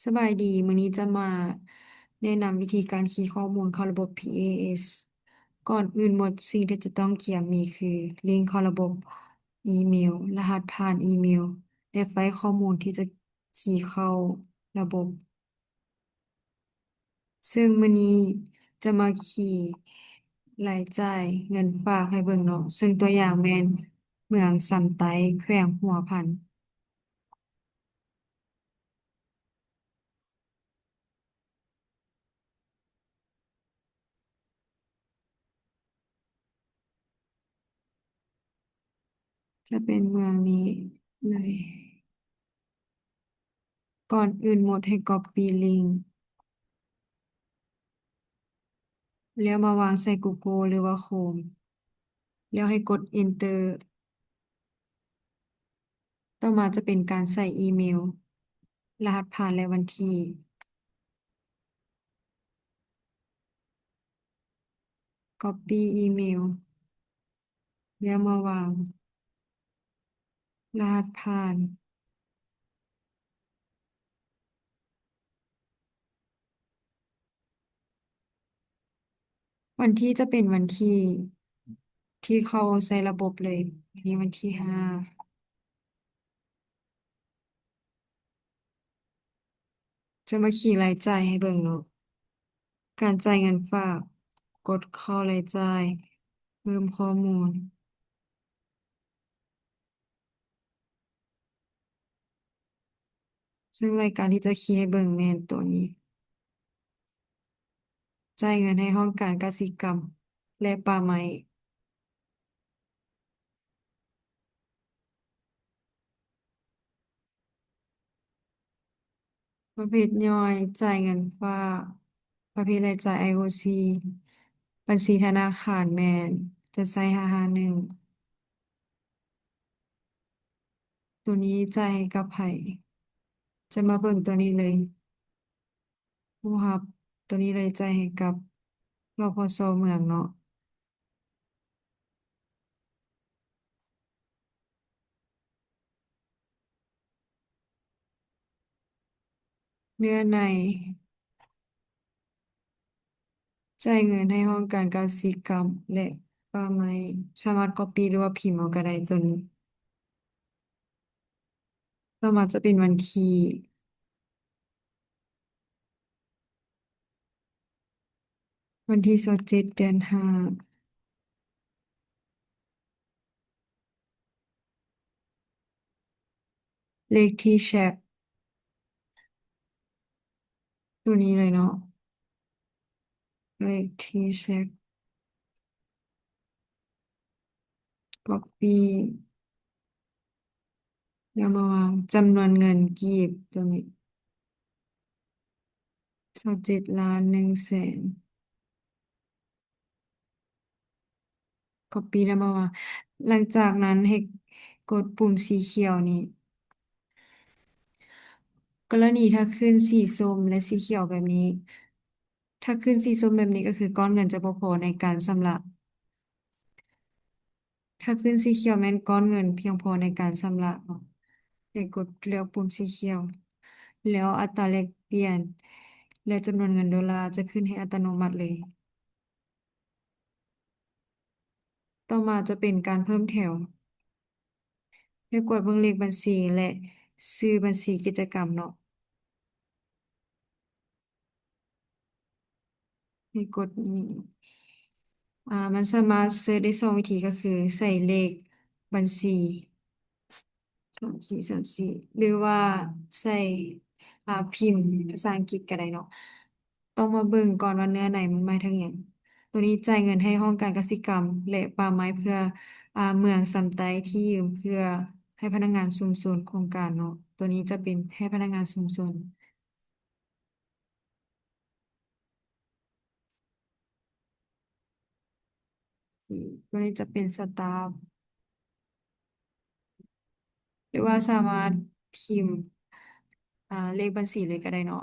ສະບາຍດີ, ມື້ນີ້ຈະມາແນະນຳວິທີການຄີຂໍ້ມູນເຂົ້າລະບົບ ພີເອເອສ. ກ່ອນອື່ນໝົດ, ສິ່ງທີ່ຈະຕ້ອງກຽມມີຄື ລິ້ງເຂົ້າລະບົບ, ອີເມວ, ລະຫັດຜ່ານອີເມວ ແລະ ໄຟລ໌ຂໍ້ມູນທີ່ຈະຄີເຂົ້າລະບົບ. ເຊິ່ງມື້ນີ້ຈະມາຄີລາຍຈ່າຍເງິນຝາກໃຫ້ເບິ່ງເນາະ, ເຊິ່ງຕົວຢ່າງແມ່ນເມືອງຊຳໄຕ ແຂວງຫົວພັນ. ຈະເປັນເມືອງນີ້ເລີຍ. ກ່ອນອື່ນໝົດໃຫ້ກັອບປີ້ລິ້ງ ແລ້ວມາວາງໃສ່ກູໂກ ຫຼືວ່າໂຄຣມ ແລ້ວໃຫ້ກົດເອັນເຕີ. ຕໍ່ມາຈະເປັນການໃສ່ອີເມວ, ລະຫັດຜ່ານ ແລະ ວັນທີ. ກັອບປີ້ອີເມວ ແລ້ວມາວາງລະຫັດຜ່ານ. ວັນທີຈະເປັນວັນທີທີ່ເຂົ້າໃສ່ລະບົບເລີຍ, ນີ້ວັນທີຫ້າ. ຈະມາຄີລາຍຈ່າຍໃຫ້ເບິ່ງເນາະ. ການຈ່າຍເງິນຝາກ, ກົດເຂົ້າລາຍຈ່າຍ, ເພີ່ມຂໍ້ມູນ. ເຊິ່ງລາຍການທີ່ຈະຄີໃຫ້ເບິ່ງແມ່ນໂຕນີ້, ຈ່າຍເງິນໃຫ້ຫ້ອງການກະສິກຳ ແລະ ປ່າໄມ້. ປະເພດຍ່ອຍ, ຈ່າຍເງິນຝາກ, ປະເພດລາຍຈ່າຍ ໄອໂອຊີ, ບັນຊີທະນາຄານແມ່ນຈະໃຊ້ຫ້າຫ້າໜຶ່ງ. ໂຕນີ້ຈ່າຍໃຫ້ກັບໃຜ? ຈະມາເບິ່ງໂຕນີ້ເລີຍ. ຜູ້ຮັບ ໂຕນີ້ລາຍຈ່າຍໃຫ້ກັບ ລພສ ເມືອງເນາະ. ເນື້ອໃນ, ຈ່າຍເງິນໃຫ້ຫ້ອງການກະສິກຳ ແລະ ປ່າໄມ້. ສາມາດກັອບປີ້ ຫຼືວ່າພິມເອົາກໍໄດ້ໂຕນີ້. ຕໍ່ມາຈະເປັນວັນທີ, ວັນທີຊາວເຈັດ ເດືອນຫ້າ. ເລກທີເຊັກ ໂຕນີ້ເລີຍເນາະ, ເລກທີເຊັກ ກັອບປີ້ ແລ້ວມາວາງ. ຈຳນວນເງິນກີບ ໂຕນີ້ ຊາວເຈັດລ້ານໜຶ່ງແສນ. ກັອບປີ້ແລ້ວມາວາງ. ຫຼັງຈາກນັ້ນໃຫ້ກົດປຸ່ມສີຂຽວນີ້. ກໍລະນີຖ້າຂຶ້ນສີສົ້ມ ແລະ ສີຂຽວແບບນີ້, ຖ້າຂຶ້ນສີສົ້ມແບບນີ້ກໍຄືກ້ອນເງິນຈະບໍ່ພໍໃນການຊຳລະ. ຖ້າຂຶ້ນສີຂຽວແມ່ນກ້ອນເງິນພຽງພໍໃນການຊຳລະເນາະ. ໃຫ້ກົດເລືອກປຸ່ມສີຂຽວ, ແລ້ວອັດຕາແລກປ່ຽນ ແລະ ຈຳນວນເງິນໂດລາຈະຂຶ້ນໃຫ້ອັດຕະໂນມັດເລີຍ. ຕໍ່ມາຈະເປັນການເພີ່ມແຖວ. ໃຫ້ກວດເບິ່ງເລກບັນຊີ ແລະ ຊື່ບັນຊີກິດຈະກຳເນາະ. ໃຫ້ກົດນີ້. ອາ ມັນສາມາດເສີດໄດ້ສອງວິທີ ກໍຄືໃສ່ເລກບັນຊີ ສາມສີ່ສາມສີ່ ຫຼືວ່າໃສ່ ອາ ພິມພາສາອັງກິດກໍໄດ້ເນາະ. ຕ້ອງມາເບິ່ງກ່ອນວ່າເນື້ອໃນມັນໝາຍເຖິງຫຍັງ. ໂຕນີ້ຈ່າຍເງິນໃຫ້ຫ້ອງການກະສິກຳ ແລະ ປ່າໄມ້ເພື່ອ ອາ ເມືອງຊຳໄຕທີ່ຢືມເພື່ອໃຫ້ພະນັກງານຊຸມຊົນໂຄງການເນາະ. ໂຕນີ້ຈະເປັນໃຫ້ພະນັກງານຊຸມຊົນ. ໂຕນີ້ຈະເປັນສະຕາຟ ຫຼືວ່າສາມາດພິມ ອາ ເລກບັນຊີເລີຍກໍໄດ້ເນາະ.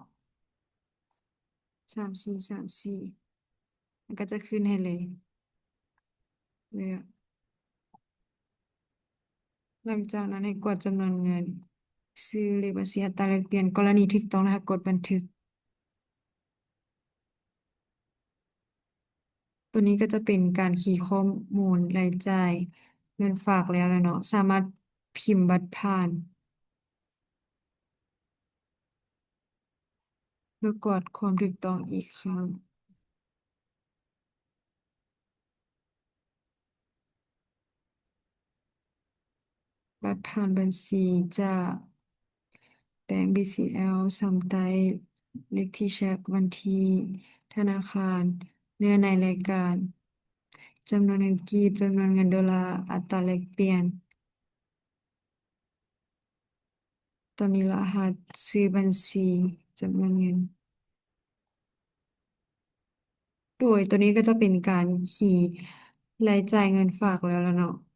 ສາມສີ່ສາມສີ່ ມັນກໍຈະຂຶ້ນໃຫ້ເລີຍ. ເລືອກ. ຫຼັງຈາກນັ້ນໃຫ້ກວດຈຳນວນເງິນ ຊື່ ເລກບັນຊີ ອັດຕາແລກປ່ຽນ. ກໍລະນີຖືກຕ້ອງແລ້ວ ໃຫ້ກົດບັນທຶກ. ຕົວນີ້ກໍຈະເປັນການຄີຂໍ້ມູນລາຍຈ່າຍເງິນຝາກແລ້ວລະເນາະ. ສາມາດພິມບັດຜ່ານ ເພື່ອກວດຄວາມຖືກຕ້ອງອີກຄັ້ງ. ບັດຜ່ານບັນຊີຈາກແບງ ບີຊີແອລ ຊຳໃຕ້ ເລກທີແຊັກ ວັນທີທະນາຄານ ເນື້ອໃນລາຍການ ຈຳນວນເງິນກີບ, ຈຳນວນເງິນໂດລາ, ອັດຕາແລກປ່ຽນ. ຕອນນີ້ລະຫັດຊື່ບັນຊີ, ຈຳນວນເງິນ. ໂດຍ ຕົວນີ້ກໍຈະເປັນການຄີລາຍຈ່າຍເງິນຝາກແລ້ວລະເນາະ.